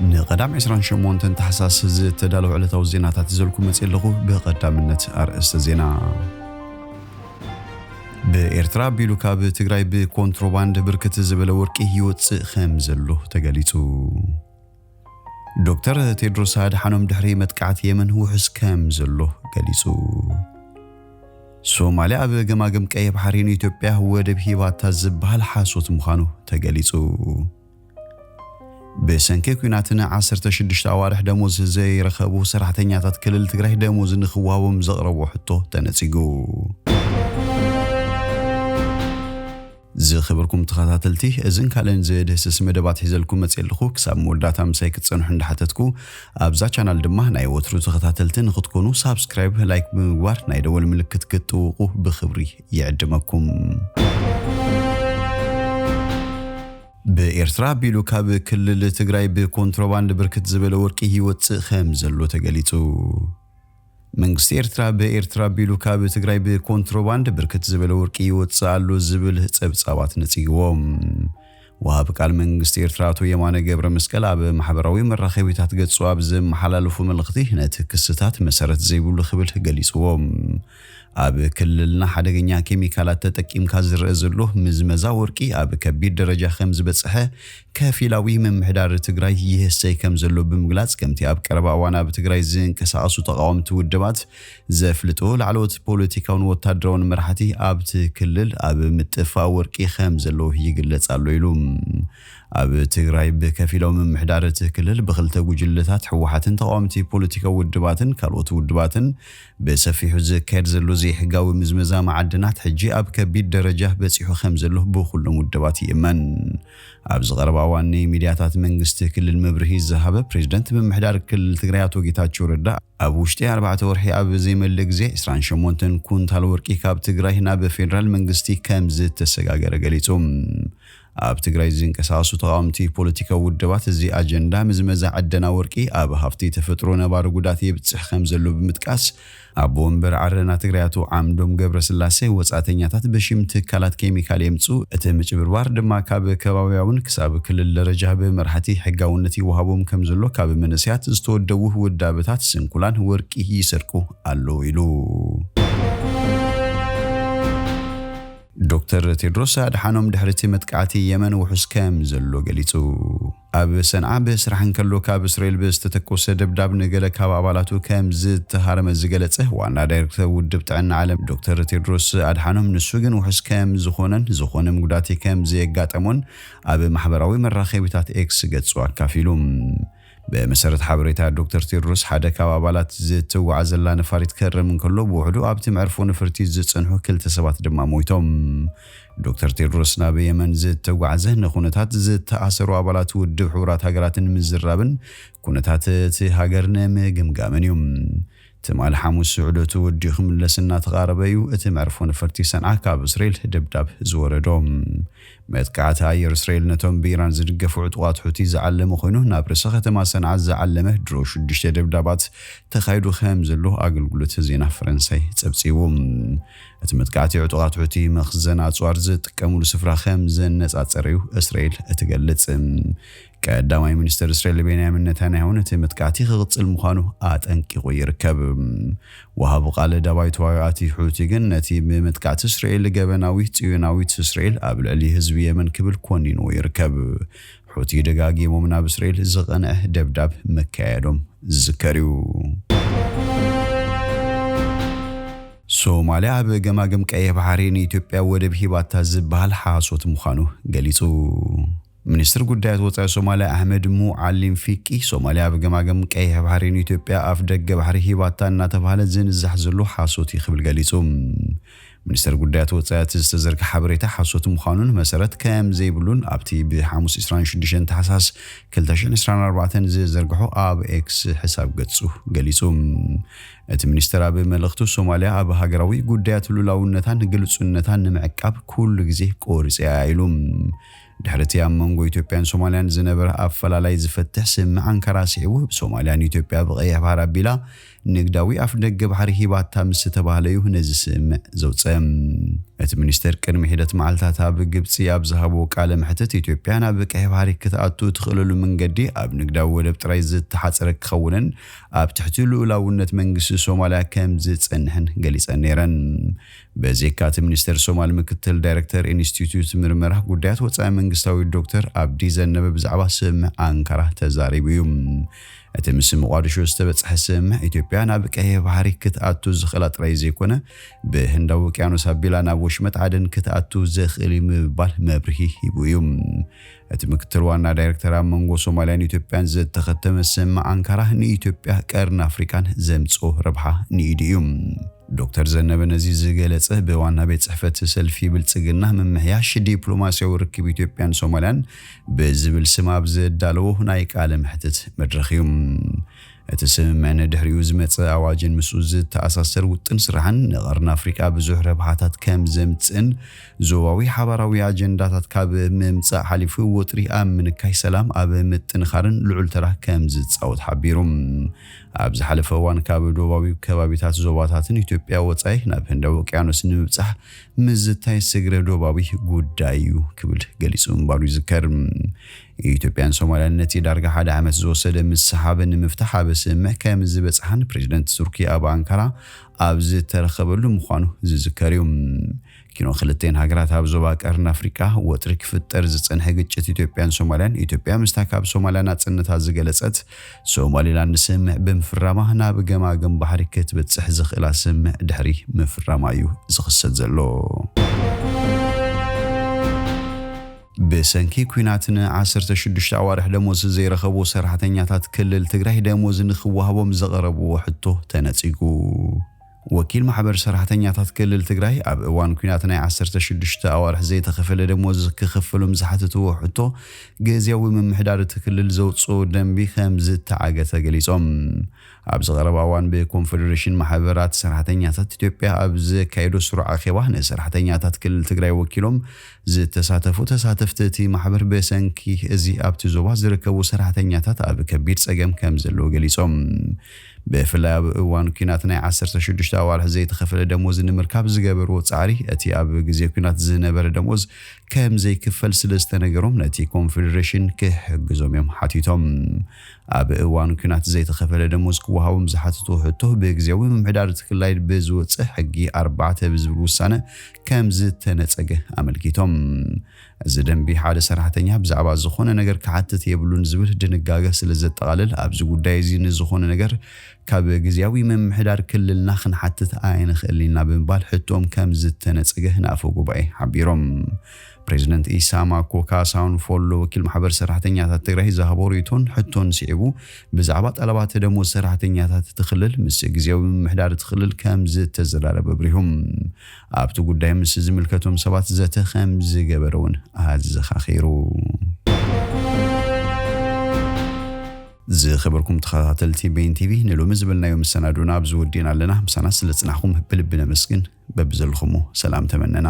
ንቐዳም ዕስራን ሸሞንተን ታሕሳስ ዝተዳለዉ ዕለታዊ ዜናታት ሒዘልኩም መጺኤ ኣለኹ። ብቐዳምነት ኣርእስተ ዜና። ብኤርትራ ኣቢሉ ካብ ትግራይ ብኮንትሮባንድ ብርክት ዝበለ ወርቂ ይወጽእ ከም ዘሎ ተገሊጹ። ዶክተር ቴድሮስ ኣድሓኖም ድሕሪ መጥቃዕቲ የመን ውሑስ ከም ዘሎ ገሊጹ። ሶማልያ ኣብ ገማግም ቀይሕ ባሕሪ ንኢትዮጵያ ወደብ ሂባታ ዝበሃል ሓሶት ምዃኑ ተገሊጹ። ብሰንኪ ኲናት ንዓሰርተ ሽዱሽተ ኣዋርሕ ደሞዝ ዘይረኸቡ ሰራሕተኛታት ክልል ትግራይ ደሞዝ ንኽወሃቦም ዘቕረቦ ሕቶ ተነጺጉ። ዝኸበርኩም ተኸታተልቲ፣ እዝን ካልእን ዘድህስስ መደባት ሒዘልኩም መጺኤ ኣለኹ። ክሳብ መወዳእታ ምሳይ ክትጸንሑ እንዳሓተትኩ፣ ኣብዛ ቻናል ድማ ናይ ወትሩ ተኸታተልቲ ንኽትኮኑ ሳብስክራይብ፣ ላይክ ብምግባር ናይ ደወል ምልክት ክትጥውቑ ብኽብሪ ይዕድመኩም። ብኤርትራ ኣቢሉ ካብ ክልል ትግራይ ብኮንትሮባንድ ብርክት ዝበለ ወርቂ ይወጽእ ከም ዘሎ ተገሊጹ። መንግስቲ ኤርትራ ብኤርትራ ኣቢሉ ካብ ትግራይ ብኮንትሮባንድ ብርክት ዝበለ ወርቂ ይወጽእ ኣሎ ዝብል ጸብጻባት ነጺግዎም። ወሃቢ ቃል መንግስቲ ኤርትራ ኣቶ የማነ ገብረ መስቀል ኣብ ማሕበራዊ መራኸቢታት ገጹ ኣብ ዘመሓላለፉ መልእኽቲ፣ ነቲ ክስታት መሰረት ዘይብሉ ክብል ገሊጽዎም። ኣብ ክልልና ሓደገኛ ኬሚካላት ተጠቂምካ ዝረአ ዘሎ ምዝመዛ ወርቂ ኣብ ከቢድ ደረጃ ከም ዝበጽሐ ከፊላዊ ምምሕዳር ትግራይ ይህሰይ ከም ዘሎ ብምግላጽ፣ ከምቲ ኣብ ቀረባ እዋን ኣብ ትግራይ ዝንቀሳቐሱ ተቓወምቲ ውድባት ዘፍልጦ፣ ላዕለዎት ፖለቲካውን ወታደራውን መራሕቲ ኣብቲ ክልል ኣብ ምጥፋእ ወርቂ ከም ዘለዉ ይግለጽ ኣሎ ኢሉ። ኣብ ትግራይ ብከፊላዊ ምምሕዳር እቲ ክልል ብክልተ ጉጅለታት፣ ህወሓትን ተቓወምቲ ፖለቲካዊ ውድባትን ካልኦት ውድባትን፣ ብሰፊሑ ዝካየድ ዘሎ ዘይሕጋዊ ምዝመዛ መዓድናት፣ ሕጂ ኣብ ከቢድ ደረጃ በጺሑ ከም ዘሎ ብኹሎም ውድባት ይእመን። ኣብዚ ቀረባ እዋን ንሚድያታት መንግስቲ ክልል መብርሂ ዝሃበ ፕሬዝደንት ምምሕዳር ክልል ትግራይ ኣቶ ጌታቸው ረዳ፣ ኣብ ውሽጢ ኣርባዕተ ወርሒ ኣብ ዘይመልእ ግዜ ዕስራን ሸሞንተን ኩንታል ወርቂ ካብ ትግራይ ናብ ፌዴራል መንግስቲ ከም ዝተሰጋገረ ገሊጹ። ኣብ ትግራይ ዝንቀሳቐሱ ተቓወምቲ ፖለቲካዊ ውድባት፣ እዚ ኣጀንዳ ምዝመዛ ዕደና ወርቂ ኣብ ሃፍቲ ተፈጥሮ ነባሪ ጉዳት የብጽሕ ከም ዘሎ ብምጥቃስ፣ ኣቦ ወንበር ዓረና ትግራይ ኣቶ ዓምዶም ገብረስላሴ፣ ወጻእተኛታት ብሽም ትካላት ኬሚካል የምጽኡ፣ እቲ ምጭብርባር ድማ ካብ ከባብያውን ክሳብ ክልል ደረጃ ብመራሕቲ ሕጋውነት ይወሃቦም ከም ዘሎ፣ ካብ መንእሰያት ዝተወደቡ ውዳበታት ስንኩላን ወርቂ ይሰርቁ ኣለዉ ኢሉ። ዶክተር ቴድሮስ ኣድሓኖም ድሕሪ እቲ መጥቃዕቲ የመን ውሑስ ከም ዘሎ ገሊጹ። ኣብ ሰንዓ ብስራሕ እንከሎ ካብ እስራኤል ብዝተተኮሰ ደብዳብ ንገለ ካብ ኣባላቱ ከም ዝተሃረመ ዝገለጸ ዋና ዳይሬክተር ውድብ ጥዕና ዓለም ዶክተር ቴድሮስ ኣድሓኖም፣ ንሱ ግን ውሑስ ከም ዝኾነን ዝኾነ ምጉዳት ከም ዘየጋጠሞን ኣብ ማሕበራዊ መራኸቢታት ኤክስ ገጹ ኣካፊሉ። ብመሰረት ሓበሬታ ዶክተር ቴድሮስ፣ ሓደ ካብ ኣባላት ዝተጓዓዘላ ነፋሪት ክእረም እንከሎ፣ ብውሕዱ ኣብቲ መዕርፎ ነፈርቲ ዝጸንሑ ክልተ ሰባት ድማ ሞይቶም። ዶክተር ቴድሮስ ናብ የመን ዝተጓዓዘ፣ ንኹነታት ዝተኣሰሩ ኣባላት ውድብ ሕቡራት ሃገራትን ምዝራብን ኩነታት እቲ ሃገር ንምግምጋምን እዩ። ትማሊ ሓሙስ ዑደቱ ወዲኡ ክምለስ እናተቓረበ እዩ፣ እቲ መዕርፎ ነፈርቲ ሰንዓ ካብ እስራኤል ደብዳብ ዝወረዶ። መጥቃዕቲ ኣየር እስራኤል ነቶም ብኢራን ዝድገፉ ዕጡቓት ሑቲ ዝዓለመ ኮይኑ፣ ናብ ርእሰ ከተማ ሰንዓ ዝዓለመ ድሮ ሽዱሽተ ደብዳባት ተኻይዱ ከም ዘሎ ኣገልግሎት ዜና ፈረንሳይ ጸብጺቡ። እቲ መጥቃዕቲ ዕጡቓት ሑቲ መኽዘን ኣጽዋር ዝጥቀሙሉ ስፍራ ከም ዘነጻጸረ እዩ እስራኤል እትገልጽ። ቀዳማይ ሚኒስትር እስራኤል ቤንያሚን ነታንያሁ ነቲ መጥቃዕቲ ክቕጽል ምዃኑ ኣጠንቂቑ ይርከብ። ወሃቢ ቃል ዳባይ ተዋጋእቲ ሑቲ ግን ነቲ ብምጥቃዕቲ እስራኤል ገበናዊት ጽዮናዊት እስራኤል ኣብ ልዕሊ ህዝቢ የመን ክብል ኮኒንዎ ይርከብ። ሑቲ ደጋጊሞም ናብ እስራኤል ዝቐንዐ ደብዳብ መካየዶም ዝዝከር እዩ። ሶማልያ ኣብ ገማግም ቀይሕ ባሕሪ ንኢትዮጵያ ወደብ ሂባታ ዝበሃል ሓሶት ምዃኑ ገሊጹ። ሚኒስትር ጉዳያት ወጻኢ ሶማልያ ኣሕመድ ሙዓሊም ፊቂ፣ ሶማልያ ኣብ ገማግም ቀይሕ ባሕሪ ንኢትዮጵያ ኣፍ ደገ ባሕሪ ሂባታ እናተባህለ ዝንዛሕ ዘሎ ሓሶት እዩ ክብል ገሊጹ። ሚኒስትር ጉዳያት ወጻኢ እቲ ዝተዘርግሐ ሓበሬታ ሓሶት ምዃኑን መሰረት ከም ዘይብሉን ኣብቲ ብሓሙስ ዕስራን ሽዱሽተን ታሕሳስ ክልተ ሽሕን ዕስራን ኣርባዕተን ዝዘርግሖ ኣብ ኤክስ ሕሳብ ገጹ ገሊጹ። እቲ ሚኒስትር ኣብ መልእኽቱ፣ ሶማልያ ኣብ ሃገራዊ ጉዳያት ሉላውነታን ግልጹነታን ንምዕቃብ ኩሉ ግዜ ቆሪጸ እያ ኢሉ። ድሕሪ እቲ ኣብ መንጎ ኢትዮጵያን ሶማልያን ዝነበረ ኣፈላላይ ዝፈትሕ ስምምዕ ኣንካራ ስዒቡ፣ ሶማልያ ንኢትዮጵያ ብቐይሕ ባሕሪ ኣቢላ ንግዳዊ ኣፍ ደገ ባሕሪ ሂባታ ምስ ተባህለ እዩ ነዚ ስምምዕ ዘውጸ። እቲ ሚኒስተር ቅድሚ ሒደት መዓልታት ኣብ ግብጺ ኣብ ዝሃቦ ቃለ መሕትት፣ ኢትዮጵያ ናብ ቀይሕ ባሕሪ ክትኣቱ ትኽእለሉ መንገዲ ኣብ ንግዳዊ ወደብ ጥራይ ዝተሓጸረ ክኸውንን ኣብ ትሕቲ ልኡላውነት መንግስቲ ሶማልያ ከም ዝጸንሕን ገሊጸን ነይረን። በዚ የካቲ፣ ሚኒስተር ሶማል ምክትል ዳይረክተር ኢንስቲትዩት ምርመራ ጉዳያት ወጻኢ መንግስታዊ ዶክተር ኣብዲ ዘነበ ብዛዕባ ስምምዕ ኣንካራ ተዛሪቡ እዩ። እቲ ምስ ሞቓዲሾ ዝተበጽሐ ስምምዕ፣ ኢትዮጵያ ናብ ቀይሕ ባሕሪ ክትኣቱ ዝኽእላ ጥራይ ዘይኮነ፣ ብህንዳዊ ውቅያኖስ ኣቢላ ናብ ወሽመጥ ዓደን ክትኣቱ ዘኽእል እዩ ምባል መብርሂ ሂቡ እዩ። እቲ ምክትል ዋና ዳይረክተር፣ ኣብ መንጎ ሶማልያን ኢትዮጵያን ዝተኸተመ ስምምዕ ኣንካራ ንኢትዮጵያ፣ ቀርኒ ኣፍሪቃን ዘምጽኦ ረብሓ ንኢዱ እዩ። ዶክተር ዘነበ ነዚ ዝገለጸ፣ ብዋና ቤት ጽሕፈት ሰልፊ ብልጽግና ምምሕያሽ ዲፕሎማሲያዊ ርክብ ኢትዮጵያን ሶማልያን ብዝብል ስም ኣብ ዘዳለዎ ናይ ቃለ መሕትት መድረኽ እዩ። እቲ ስምምዕን ድሕሪኡ ዝመጸ ኣዋጅን ምስኡ ዝተኣሳሰር ውጥን ስራሕን ንቐርኒ ኣፍሪቃ ብዙሕ ረብሓታት ከም ዘምጽእን፣ ዞባዊ ሓባራዊ ኣጀንዳታት ካብ ምምጻእ ሓሊፉ፣ ወጥሪ ኣብ ምንካይ፣ ሰላም ኣብ ምጥንኻርን ልዑል ተራ ከም ዝጻወት ሓቢሩ። ኣብ ዝሓለፈ እዋን፣ ካብ ዶባዊ ከባቢታት ዞባታትን ኢትዮጵያ ወጻኢ ናብ ህንዳዊ ውቅያኖስ ንምብጻሕ ምዝታይ ስግረ ዶባዊ ጉዳይ እዩ ክብል ገሊጹ ምንባሩ ይዝከር። ኢትዮጵያን ሶማልያን ነቲ ዳርጋ ሓደ ዓመት ዝወሰደ ምስሓብ ንምፍታሕ ኣብ ስምምዕ ከም ዝበጽሓን፣ ፕሬዚደንት ቱርኪ ኣብ ኣንካራ ኣብ ዝተረኸበሉ ምዃኑ ዝዝከር እዩ። ኪኖ ክልቴን ሃገራት ኣብ ዞባ ቀርኒ ኣፍሪቃ ወጥሪ ክፍጠር ዝጸንሐ ግጭት ኢትዮጵያን ሶማልያን፣ ኢትዮጵያ ምስታ ካብ ሶማልያ ናጽነታ ዝገለጸት ሶማሊላንድ ስምምዕ ብምፍራማ ናብ ገማግም ባሕሪ ክትበጽሕ ዝኽእላ ስምምዕ ድሕሪ ምፍራማ እዩ ዝኽሰት ዘሎ። ብሰንኪ ኲናት ንዓሰርተ ሽዱሽተ ኣዋርሕ ደሞዝ ዘይረኸቡ ሰራሕተኛታት ክልል ትግራይ ደሞዝ ንኽወሃቦም ዘቕረብዎ ሕቶ ተነጺጉ። ወኪል ማሕበር ሰራሕተኛታት ክልል ትግራይ፣ ኣብ እዋን ኲናት ናይ ዓሰርተ ሽዱሽተ ኣዋርሕ ዘይተኸፈለ ደሞዝ ክኽፍሎም ዝሓተትዎ ሕቶ፣ ግዝያዊ ምምሕዳር እቲ ክልል ዘውፅኦ ደንቢ ከም ዝተዓገተ ገሊፆም። ኣብ ዝቐረበ እዋን፣ ብኮንፌዴሬሽን ማሕበራት ሰራሕተኛታት ኢትዮጵያ ኣብ ዘካየዶ ስሩዕ ኣኼባ፣ ንሰራሕተኛታት ክልል ትግራይ ወኪሎም ዝተሳተፉ ተሳተፍቲ እቲ ማሕበር፣ ብሰንኪ እዚ ኣብቲ ዞባ ዝርከቡ ሰራሕተኛታት ኣብ ከቢድ ጸገም ከም ዘለዉ ገሊጾም። ብፍላይ ኣብ እዋን ኲናት ናይ ዓሰርተ ሽዱሽተ ኣዋርሕ ዘይተኸፈለ ደሞዝ ንምርካብ ዝገበርዎ ጻዕሪ፣ እቲ ኣብ ግዜ ኲናት ዝነበረ ደሞዝ ከም ዘይክፈል ስለ ዝተነገሮም፣ ነቲ ኮንፌዴሬሽን ክሕግዞም እዮም ሓቲቶም። ኣብ እዋን ኲናት ዘይተኸፈለ ደሞዝ ክወሃቦም ዝሓትቱ ሕቶ፣ ብግዜያዊ ምምሕዳር እቲ ክልል ብዝወፀ ሕጊ ኣርባዕተ ብዝብል ውሳነ ከም ዝተነፀገ ኣመልኪቶም። እዚ ደንቢ፣ ሓደ ሰራሕተኛ ብዛዕባ ዝኾነ ነገር ክሓትት የብሉን ዝብል ድንጋገ ስለ ዘጠቓልል፣ ኣብዚ ጉዳይ እዚ ንዝኾነ ነገር ካብ ግዜያዊ ምምሕዳር ክልልና ክንሓትት ኣይንኽእልን ኢና ብምባል ሕቶኦም ከም ዝተነጸገ ንኣፈ ጉባኤ ሓቢሮም። ፕሬዚደንት ኢሳማኮ ካሳሁን ፎሎ፣ ወኪል ማሕበር ሰራሕተኛታት ትግራይ፣ ዝሃቦ ርእይቶን ሕቶን ስዒቡ፣ ብዛዕባ ጠለባት ደሞዝ ሰራሕተኛታት እቲ ክልል ምስ ግዜያዊ ምምሕዳር እቲ ክልል ከም ዝተዘራረበ ኣብሪሁ። ኣብቲ ጉዳይ ምስ ዝምልከቶም ሰባት ዘተ ከም ዝገበረ እውን ኣዘኻኺሩ። ዝኸበርኩም ተኸታተልቲ ቤን ቲቪ፣ ንሎሚ ዝበልናዮ መሰናዶና ኣብዚ ወዲእና ኣለና። ምሳና ስለ ጽናሕኩም ብልቢ ነመስግን። በብዘለኹሞ ሰላም ተመነና።